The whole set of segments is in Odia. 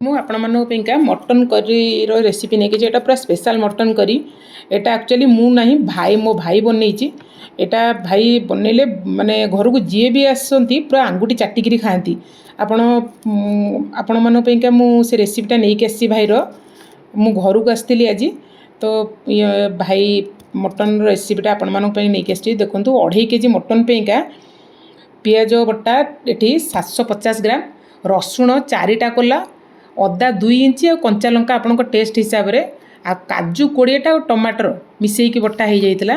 ମୁଁ ଆପଣମାନଙ୍କ ପାଇଁକା ମଟନ୍ କରିର ରେସିପି ନେଇକି, ଏଇଟା ପୁରା ସ୍ପେଶାଲ୍ ମଟନ୍ କରି। ଏଇଟା ଆକ୍ଚୁଆଲି ମୁଁ ନାହିଁ, ଭାଇ, ମୋ ଭାଇ ବନେଇଛି। ଏଇଟା ଭାଇ ବନେଇଲେ ମାନେ ଘରକୁ ଯିଏ ବି ଆସନ୍ତି, ପୁରା ଆଙ୍ଗୁଠି ଚାଟିକିରି ଖାଆନ୍ତି। ଆପଣମାନଙ୍କ ପାଇଁକା ମୁଁ ସେ ରେସିପିଟା ନେଇକି ଆସିଛି ଭାଇର। ମୁଁ ଘରକୁ ଆସିଥିଲି ଆଜି ତ, ଇଏ ଭାଇ ମଟନ୍ର ରେସିପିଟା ଆପଣମାନଙ୍କ ପାଇଁ ନେଇକି ଆସିଛି। ଦେଖନ୍ତୁ, 2.5 କେଜି ମଟନ୍ ପାଇଁକା ପିଆଜ ବଟା ଏଠି 750 ଗ୍ରାମ, ରସୁଣ ଚାରିଟା କୋଲା, ଅଦା 2 ଇଞ୍ଚ ଆଉ କଞ୍ଚା ଲଙ୍କା ଆପଣଙ୍କ ଟେଷ୍ଟ ହିସାବରେ, ଆଉ କାଜୁ 20ଟା ଆଉ ଟମାଟର ମିଶେଇକି ବଟା ହେଇଯାଇଥିଲା।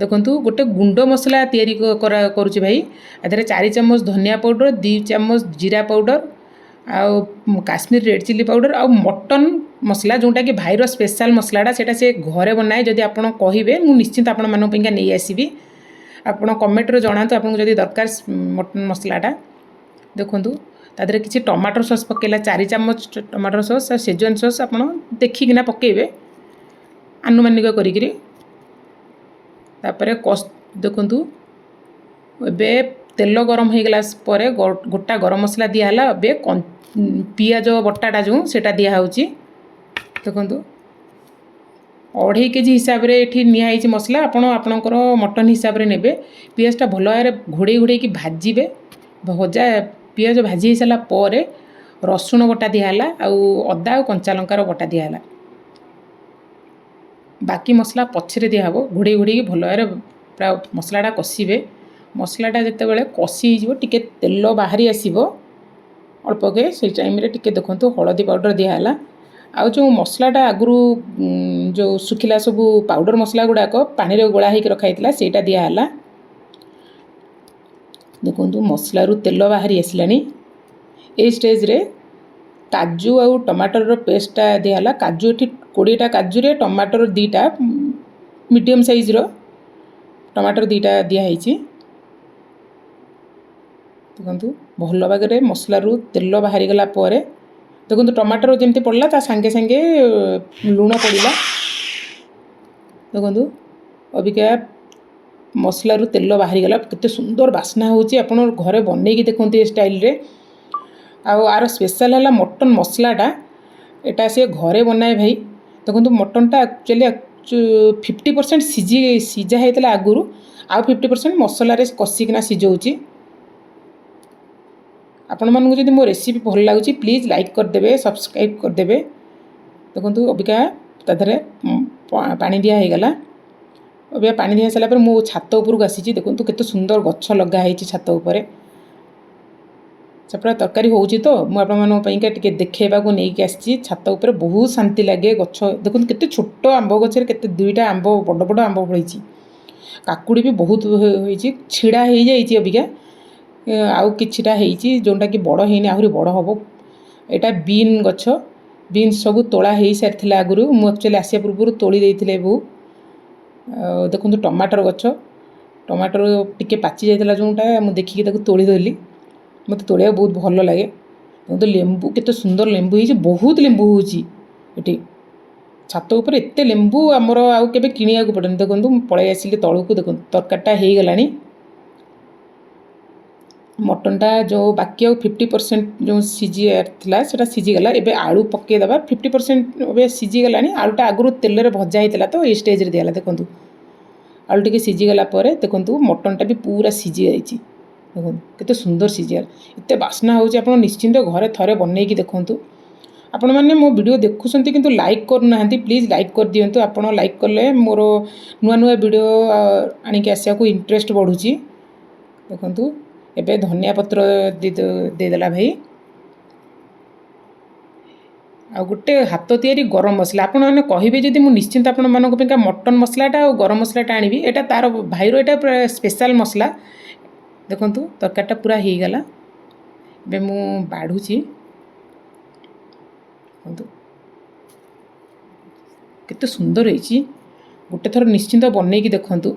ଦେଖନ୍ତୁ, ଗୋଟେ ଗୁଣ୍ଡ ମସଲା ତିଆରି କରୁଛି ଭାଇ। ଏଥିରେ 4 ଚାମଚ ଧନିଆ ପାଉଡ଼ର, 2 ଚାମଚ ଜିରା ପାଉଡ଼ର ଆଉ କାଶ୍ମୀର ରେଡ଼୍ ଚିଲି ପାଉଡ଼ର ଆଉ ମଟନ୍ ମସଲା, ଯେଉଁଟାକି ଭାଇର ସ୍ପେଶାଲ୍ ମସଲାଟା, ସେଇଟା ସେ ଘରେ ବନାଏ। ଯଦି ଆପଣ କହିବେ, ମୁଁ ନିଶ୍ଚିନ୍ତ ଆପଣମାନଙ୍କ ପାଇଁକା ନେଇ ଆସିବି। ଆପଣ କମେଣ୍ଟରେ ଜଣାନ୍ତୁ ଆପଣଙ୍କୁ ଯଦି ଦରକାର ମଟନ୍ ମସଲାଟା। ଦେଖନ୍ତୁ, ତା ଦେହରେ କିଛି ଟମାଟୋ ସସ୍ ପକାଇଲା, 4 ଚାମଚ ଟମାଟୋ ସସ୍ ଆଉ ସେଜୱାନ୍ ସସ୍ ଆପଣ ଦେଖିକିନା ପକାଇବେ ଆନୁମାନିକ କରିକିରି। ତାପରେ ଦେଖନ୍ତୁ, ଏବେ ତେଲ ଗରମ ହେଇଗଲା ପରେ ଗୋଟା ଗରମ ମସଲା ଦିଆହେଲା। ଏବେ ପିଆଜ ବଟାଟା ଯେଉଁ, ସେଇଟା ଦିଆହେଉଛି। ଦେଖନ୍ତୁ, 2.5 କେଜି ହିସାବରେ ଏଠି ନିଆହେଇଛି ମସଲା। ଆପଣ ଆପଣଙ୍କର ମଟନ୍ ହିସାବରେ ନେବେ। ପିଆଜଟା ଭଲ ଭାବରେ ଘୋଡ଼େଇ ଘୋଡ଼େଇକି ଭାଜିବେ। ଭଜା ପିଆଜ ଭାଜି ହେଇସାରିଲା ପରେ ରସୁଣ ବଟା ଦିଆହେଲା ଆଉ ଅଦା ଆଉ କଞ୍ଚା ଲଙ୍କାର ବଟା ଦିଆହେଲା। ବାକି ମସଲା ପଛରେ ଦିଆହେବ। ଘୋଡ଼େଇ ଘୋଡ଼େଇକି ଭଲ ଭାବରେ ପୁରା ମସଲାଟା କଷିବେ। ମସଲାଟା ଯେତେବେଳେ କଷି ହେଇଯିବ, ଟିକେ ତେଲ ବାହାରି ଆସିବ ଅଳ୍ପକେ, ସେଇ ଟାଇମ୍ରେ ଟିକେ ଦେଖନ୍ତୁ ହଳଦୀ ପାଉଡ଼ର ଦିଆହେଲା। ଆଉ ଯେଉଁ ମସଲାଟା ଆଗରୁ ଯେଉଁ ଶୁଖିଲା ସବୁ ପାଉଡ଼ର ମସଲା ଗୁଡ଼ାକ ପାଣିରେ ଗୋଳା ହେଇକି ରଖା ହେଇଥିଲା, ସେଇଟା ଦିଆହେଲା। ଦେଖନ୍ତୁ, ମସଲାରୁ ତେଲ ବାହାରି ଆସିଲାଣି। ଏଇ ଷ୍ଟେଜ୍ରେ କାଜୁ ଆଉ ଟମାଟରର ପେଷ୍ଟଟା ଦିଆହେଲା। କାଜୁ ଏଠି 20ଟା କାଜୁରେ ଟମାଟର 2ଟା, ମିଡ଼ିୟମ୍ ସାଇଜ୍ର ଟମାଟର 2ଟା ଦିଆହେଇଛି। ଦେଖନ୍ତୁ, ଭଲ ଭାବରେ ମସଲାରୁ ତେଲ ବାହାରିଗଲା ପରେ, ଦେଖନ୍ତୁ, ଟମାଟର ଯେମିତି ପଡ଼ିଲା, ତା ସାଙ୍ଗେ ସାଙ୍ଗେ ଲୁଣ ପଡ଼ିଲା। ଦେଖନ୍ତୁ, ଅବିକା ମସଲାରୁ ତେଲ ବାହାରିଗଲା। କେତେ ସୁନ୍ଦର ବାସ୍ନା ହେଉଛି! ଆପଣ ଘରେ ବନେଇକି ଦେଖନ୍ତୁ ଏ ଷ୍ଟାଇଲରେ। ଆଉ ଆର ସ୍ପେଶାଲ୍ ହେଲା ମଟନ୍ ମସଲାଟା। ଏଇଟା ସେ ଘରେ ବନାଏ ଭାଇ। ଦେଖନ୍ତୁ, ମଟନ୍ଟା ଆକ୍ଚୁଆଲି 50% ସିଝା ହେଇଥିଲା ଆଗରୁ, ଆଉ 50% ମସଲାରେ କଷିକିନା ସିଝଉଛି। ଆପଣମାନଙ୍କୁ ଯଦି ମୋ ରେସିପି ଭଲ ଲାଗୁଛି, ପ୍ଲିଜ୍ ଲାଇକ୍ କରିଦେବେ, ସବସ୍କ୍ରାଇବ୍ କରିଦେବେ। ଦେଖନ୍ତୁ, ଅବିକା ତା ଦେହରେ ପାଣି ଦିଆ ହେଇଗଲା। ଅବିକା ପାଣି ଦିଆ ସାରିଲା ପରେ ମୁଁ ଛାତ ଉପରକୁ ଆସିଛି। ଦେଖନ୍ତୁ, କେତେ ସୁନ୍ଦର ଗଛ ଲଗା ହେଇଛି ଛାତ ଉପରେ। ସେ ପୁରା ତରକାରୀ ହେଉଛି ତ, ମୁଁ ଆପଣମାନଙ୍କ ପାଇଁକା ଟିକେ ଦେଖେଇବାକୁ ନେଇକି ଆସିଛି। ଛାତ ଉପରେ ବହୁତ ଶାନ୍ତି ଲାଗେ। ଗଛ ଦେଖନ୍ତୁ, କେତେ ଛୋଟ ଆମ୍ବ ଗଛରେ କେତେ ଦୁଇଟା ଆମ୍ବ, ବଡ଼ ବଡ଼ ଆମ୍ବ ଫଳିଛି। କାକୁଡ଼ି ବି ବହୁତ ହେଇଛି, ଛିଡ଼ା ହେଇଯାଇଛି ଅବିକା। ଆଉ କିଛିଟା ହେଇଛି ଯେଉଁଟାକି ବଡ଼ ହେଇନି, ଆହୁରି ବଡ଼ ହେବ। ଏଇଟା ବିନ୍ ଗଛ। ବିନ୍ସ ସବୁ ତୋଳା ହେଇସାରିଥିଲା ଆଗରୁ। ମୁଁ ଆକ୍ଚୁଆଲି ଆସିବା ପୂର୍ବରୁ ତୋଳି ଦେଇଥିଲେ ବୋଉ। ଆଉ ଦେଖନ୍ତୁ ଟମାଟର ଗଛ। ଟମାଟର ଟିକେ ପାଚି ଯାଇଥିଲା ଯେଉଁଟା, ମୁଁ ଦେଖିକି ତାକୁ ତୋଳିଦେଲି। ମୋତେ ତୋଳିବାକୁ ବହୁତ ଭଲ ଲାଗେ। ଦେଖନ୍ତୁ ଲେମ୍ବୁ, କେତେ ସୁନ୍ଦର ଲେମ୍ବୁ ହେଇଛି। ବହୁତ ଲେମ୍ବୁ ହେଉଛି ଏଠି ଛାତ ଉପରେ। ଏତେ ଲେମ୍ବୁ ଆମର ଆଉ କେବେ କିଣିବାକୁ ପଡ଼େନି। ଦେଖନ୍ତୁ, ମୁଁ ପଳେଇ ଆସିଲି ତଳକୁ। ଦେଖନ୍ତୁ, ତରକାରୀଟା ହେଇଗଲାଣି। ମଟନ୍ଟା ଯେଉଁ ବାକି ଆଉ 50% ଯେଉଁ ସିଝିବାର ଥିଲା, ସେଇଟା ସିଝିଗଲା। ଏବେ ଆଳୁ ପକାଇଦେବା। 50% ଏବେ ସିଝିଗଲାଣି। ଆଳୁଟା ଆଗରୁ ତେଲରେ ଭଜା ହେଇଥିଲା ତ, ଏଇ ଷ୍ଟେଜ୍ରେ ଦିଆହେଲା। ଦେଖନ୍ତୁ, ଆଳୁ ଟିକେ ସିଝିଗଲା ପରେ, ଦେଖନ୍ତୁ, ମଟନ୍ଟା ବି ପୁରା ସିଝି ଯାଇଛି। ଦେଖନ୍ତୁ, କେତେ ସୁନ୍ଦର ସିଝିଗଲା। ଏତେ ବାସ୍ନା ହେଉଛି। ଆପଣ ନିଶ୍ଚିନ୍ତ ଘରେ ଥରେ ବନେଇକି ଦେଖନ୍ତୁ। ଆପଣମାନେ ମୋ ଭିଡ଼ିଓ ଦେଖୁଛନ୍ତି କିନ୍ତୁ ଲାଇକ୍ କରୁନାହାନ୍ତି। ପ୍ଲିଜ୍ ଲାଇକ୍ କରିଦିଅନ୍ତୁ। ଆପଣ ଲାଇକ୍ କଲେ ମୋର ନୂଆ ନୂଆ ଭିଡ଼ିଓ ଆଣିକି ଆସିବାକୁ ଇଣ୍ଟରେଷ୍ଟ ବଢ଼ୁଛି। ଦେଖନ୍ତୁ, ଏବେ ଧନିଆ ପତ୍ର ଦେଇଦେଲା ଭାଇ। ଆଉ ଗୋଟେ ହାତ ତିଆରି ଗରମ ମସଲା। ଆପଣମାନେ କହିବେ ଯଦି, ମୁଁ ନିଶ୍ଚିନ୍ତ ଆପଣମାନଙ୍କ ପାଇଁକା ମଟନ୍ ମସଲାଟା ଆଉ ଗରମ ମସଲାଟା ଆଣିବି। ଏଇଟା ତାର ଭାଇର, ଏଇଟା ପୁରା ସ୍ପେଶାଲ୍ ମସଲା। ଦେଖନ୍ତୁ, ତରକାରୀଟା ପୁରା ହେଇଗଲା। ଏବେ ମୁଁ ବାଢ଼ୁଛି। ଦେଖନ୍ତୁ, କେତେ ସୁନ୍ଦର ହେଇଛି। ଗୋଟେ ଥର ନିଶ୍ଚିନ୍ତ ବନେଇକି ଦେଖନ୍ତୁ।